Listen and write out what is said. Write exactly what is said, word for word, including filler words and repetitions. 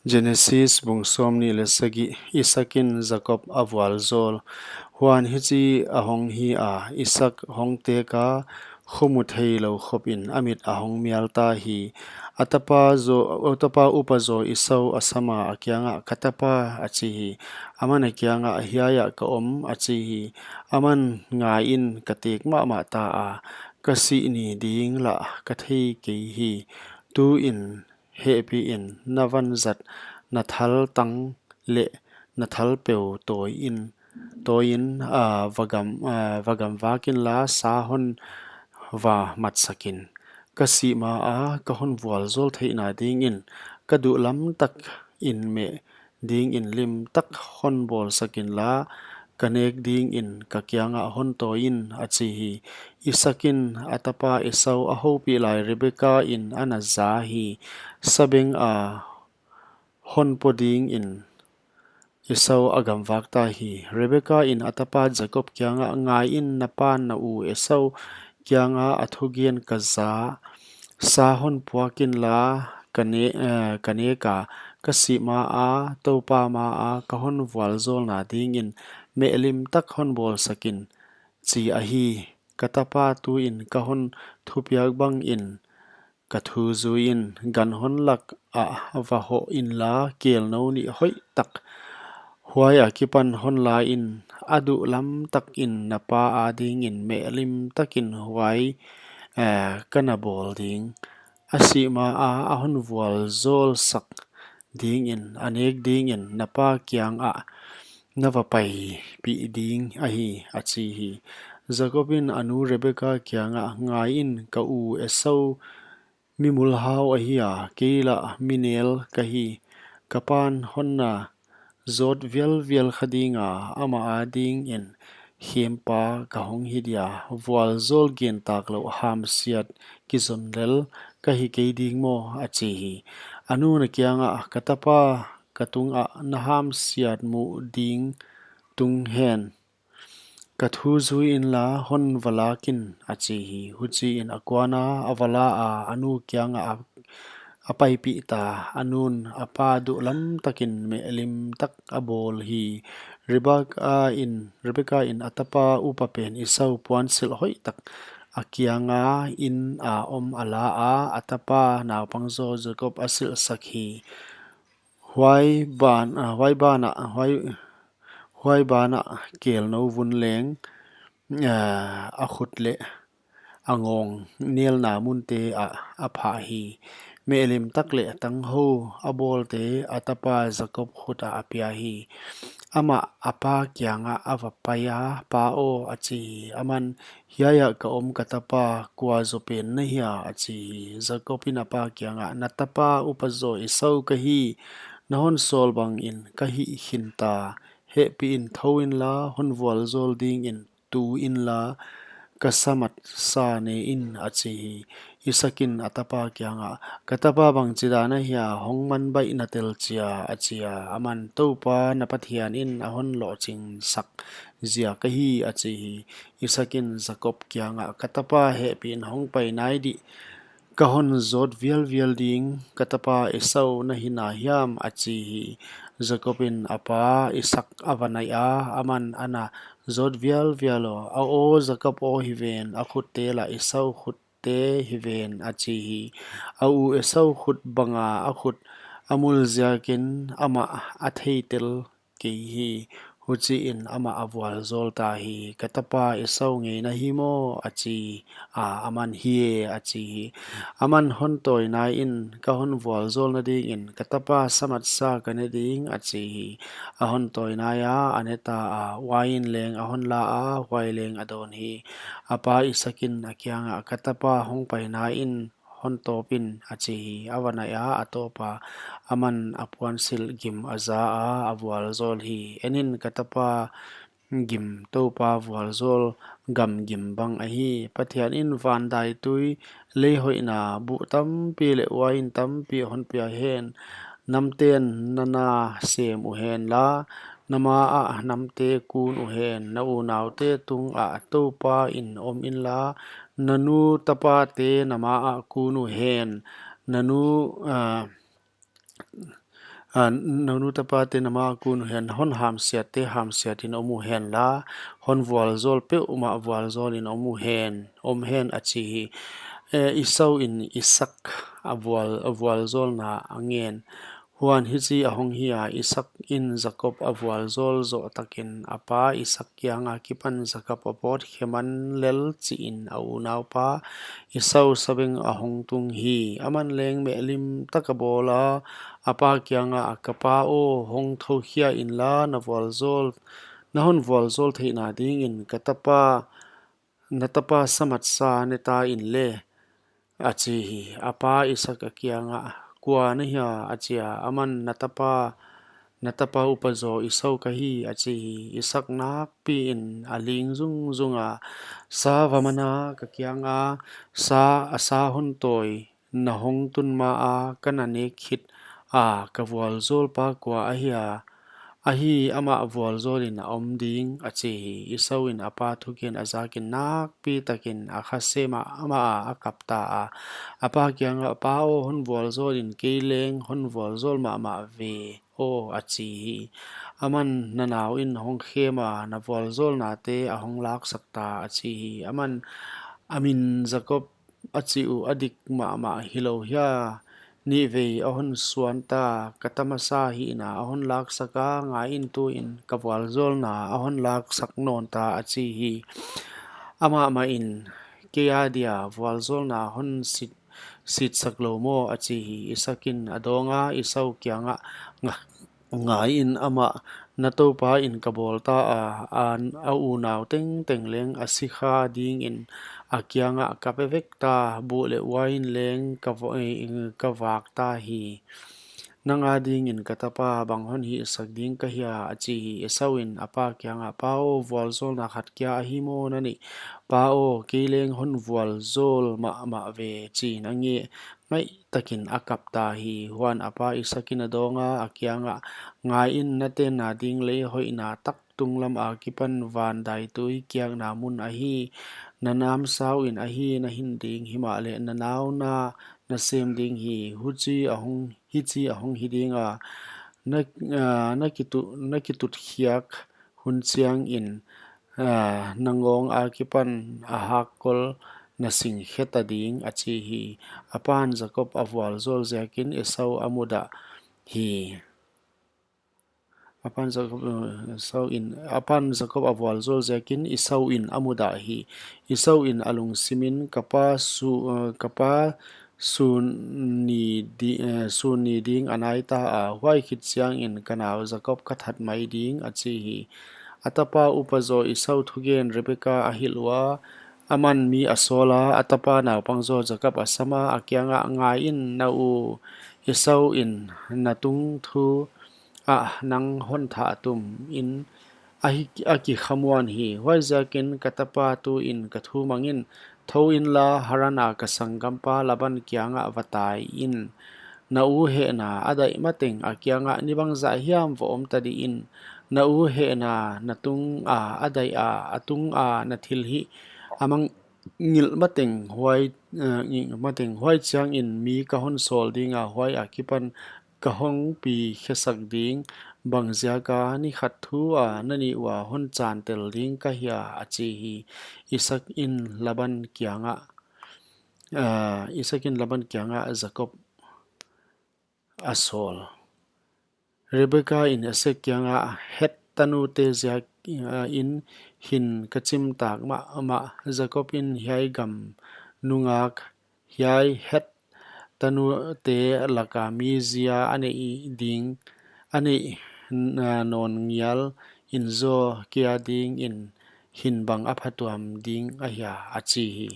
Genesis bung sawmnih leh sagih. Isakin Jakob a vualzawl. Huan hichi a hong hi a, Isak hong teka, khomu theilou khopin a mit a hong mial ta hi. A tapa zaw, a tapa upa zaw Esau a sama, a kiangah, "Ka tapa," a chi hi. Aman a kiangah, "Hiaiah ka om," a chi hi. Aman, "Ngaiin, ka tek mahmah ta a, ka sih ni ding lah ka thei kei hi. Tuin hehpihin na vanzat, na thaltang leh na thalpeu tawiin, tawiin, ah, vagam, ah, vagamvak inla, sa hon va matsak in. Ka sih maa ka hon vualzawl theihna dingin, ka duh lamtakin meh dingin limtak hon bawlsak inla, ka nek dingin ka kiangah hon tawi in," a chi hi. Isakin a tapa Esau a houpih lai Rebekain a na za hi. Sabenga hon po dingin Esau a gamvak ta hi. Rebekain a tapa Jakob kiangah, "Ngaiin, na pa'n na u Esau kianga a thugen ka za, sa hon puak inla, ka ne-, eh, ka neka, ka sih maa, Toupa maa ka hon vualzawlna dingin meh limtak hon bawlsak in," chi ahi. "Ka tapa, tuin ka hon thupiak bangin ka thu zui in, gan hon lakah va hoh inla, kelnou nih hoihtak, huai akipan hon la in, a duh lamtakin na pa adingin meh limtakin huai, eh, ka na bawl ding. A sih maa a hon vualzawlsak dingin, a nek dingin na pa kiangah na va paipih ding ahi," a chi hi. Jakobin a nu Rebeka kiangah, "Ngaiin, ka u Esau mi mulhau ahi a, kei lah mi nel ka hi. Ka pa'n hon na zawt vialvial kha dinga, amah adingin khempa ka hong hi dia, vualzawl gen tak louh hamsiat kizon lel ka hi kei ding maw?" a chi hi. A nu'n a kiangah, "Ka tapa, ka tungah na hamsiat muh ding tung hen. Ka thu zui inla hon va lak in," a chi hi. Huchiin a kuana a va la a, a nu kiangah a, a paipih ta. A nu'n a pa duh lamtakin meh limtak a bawl hi. Rebekain, Rebekain a tapa upa pen Esau puansilh hoihtak a kianga inn a om a la a, a tapa naupang zaw Jakob a silhsak hi. Huai ban, ah, huai banah, huai, huai banah kelnou vun leng, ah, a khut leh a ngawng nelna munte ah a phah hi. Meh limtak leh tanghou a bawlte a tapa Jakob khut ah a pia hi. Amah a pa kiangah a va pai a, "Pa aw," a chi hi. Aman, "Hiaiah ka om, ka tapa, kua zaw pen na hia?" a chi hi. Jakobin a pa kiangah, "Na tapa upa zaw Esau ka hi. Na hon sawl bangin ka hih khin ta. Hehpihin thou inla, hon vualzawl dingin tu inla, ka samat sa ne in," a chi hi. Isakin a tapa kiangah, "Ka tapa, bangchidan ahia hong man baihna tel chia?" a chi a. Aman, "Toupa na Pathianin a hon lohchingsak ziak ahi," a chi hi. Isakin Jakob kiangah, "Ka tapa, hehpihin hong pai nai dih, ka hon zawt vialvial ding. Ka tapa Esau na hi na hiam?" a chi hi. Jakobin a pa Isak a va naih a, aman a na zawt vialvial a, "A aw Jakob aw hi ven, a khutte lah Esau khutte hi ven," a chi hi. A u Esau khut banga a khut a mul ziakin amah a theitel kei hi. Huchiin amah a vualzawl ta hi. "Ka tapa Esau ngei na hi maw?" a chi a. Aman, "Hi e," a chi hi. Aman, "Hon tawi nai in, ka hon vualzawlna dingin ka tapa samat sa ka ne ding," a chi hi. A hon tawi nai a, a ne ta a, uain leng a hon la a, huai leng a dawn hi. A pa Isakin a kiangah, "Ka tapa, hong pai nai in, hon tawp in," a chi hi. A va naih a, a tawp a, aman a puansilh gim a za a, a vualzawl hi. "En in, ka tapa, gim Toupa vualzawl gam gim bang ahi. Pathianin vandaitui lei hoihna buh tampi leh uain tampi hon pia hen. Namten na na sem uhen la, na ma ah namte kun uhen. Na unaute tungah Toupa in om inla, na nu tapate na ma ah kun uhen. Na nu, ah, A, na nu tapate na ma a kun uhen, hon hamsiatte hamsiatin om uhen la, hon vualzawl peuhmah vualzawlin om uhen, om hen, a chi hi. E, Esau in Isak a vual, a vualzawlna a ngen. Huan hichi ahong hi a, Isak in Jakob a vualzawl zoh takin a pa Isak kianga kipan Jakob a pawt khe man lel chihin a unaupa Esau sabeng ahong tung hi. Aman leng mehlim taka bawl a, a pa kianga, ka pa aw, hong thoukhia inla, na vualzawl, na hon vualzawl theihna dingin ka tapa, na tapa sa matsa ne ta in le, a chi hi. A pa Isak a kianga, kua na hia? a chi a. Aman, na tapa, na tapa upazaw Esau ka hi, a chi hi. Isak nakpiin a ling zungzung a, sa va man a, ka kianga sa, a sa hon tawi na hong tun ma a ka na nek khit a, ka vualzawlpa kua ahia? Ahi, amah vualzawlin a om ding, a chi hi. Esau in a pa thugen a zakin nakpi takin a kha sem a, amah a, a kap ta a. A pa kianga, pa aw, hon vualzawlin kei leng hon vualzawl mahmah ve aw, a chi hi. Aman, na nau in hong khem a, na vualzawlnate a hong laksak ta, a chi hi. Aman, a min Jakob a chih uh a dik mahmah hilou hia? Nihvei a hon suan ta, ka ta masa hihna a hon laksak a, ngai in, tuin ka vualzawlna a hon laksak nawn ta, a chi hi. Amah mahin, kei adia vualzawlna hon sit, sitsak lou maw? a chi hi. Isak in a dawng a, Esau kianga, nga, ngai in, amah na toupa in ka bawl ta a, a, a unau tengteng leng a si kha dingin a kianga ka pe vek ta, buh leh uain leng ka va, eh, ka vak ta hi. Nang adingin ka tapa bang hon hihsak ding ka hia? a chi hi. Esau in a pa kianga, pa aw, vualzawlna khat kia ahi maw na neih? Pa aw, kei leng hon vualzawl mahmah ve, chiin a nge, ngaih takin a kap ta hi. Huan a pa Isak in a dawng a, a kianga, ngai in, na tenna ding lei hoihna tak tunglam a kipan van daitui kiakna mun ahi. Na namsau in ahi na hin ding, himahleh na nau na na sem ding hi. Huchi ahong, hichi ahong hi ding a, na, a, na kitu, na kitut khiak hun chiangin, a, na ngawng a kipan a hakkol na sing khe ta ding, a chi hi. A pan Jakob a vualzawl ziakin Esau a mudah hi. A pan Jakob, uh, Esau in, a pan Jakob a vualzawl ziakin Esau in a mudah hi. Esau in a lungsimin, ka pa su, uh, ka pa sun ni di, uh, sun ni ding a nai ta a, huai khit chiangin ka nau Jakob ka that mai ding, a chi hi. A tapa upazaw Esau thugen Rebeka a hilh ua, aman mi a sawl a, a tapa naupangzaw Jakob a sam a, a kianga, ngai in, na u Esau in na tungthu ah nang hon thah tum in a hi, a kikhamuan hi. Huaiziakin ka tapa, tuin ka thu mang in, thou inla, Haran a ka sanggampa Laban kiangah va tai in. Na u hehna a daih mateng a kiangah, ni bangzah hiam va om ta dih in. Na u hehna na tunga a daih a, a tunga na thilhih a mangngilh mateng huai, eh, ngih mateng huai chiangin mi ka hon sawl ding a, huai a kipan ka hong pi khesak ding. Bangziaka ni khat thu a na nih ua hon chantel ding ka hia, a chi hi. Isak in Laban kiangah, ah, Isak in Laban kiangah Jakob a sawl. Rebeka in Isak kiangah, Het tanute ziak, ah, in hin ka chimtak mahmah. Jakob in hiai gam nungak, hiai Het tanute laka mizia a neih ding, a neih, ah, nawn ngial in zaw kia dingin hin bang a phatuam ding ahia, a chi hi.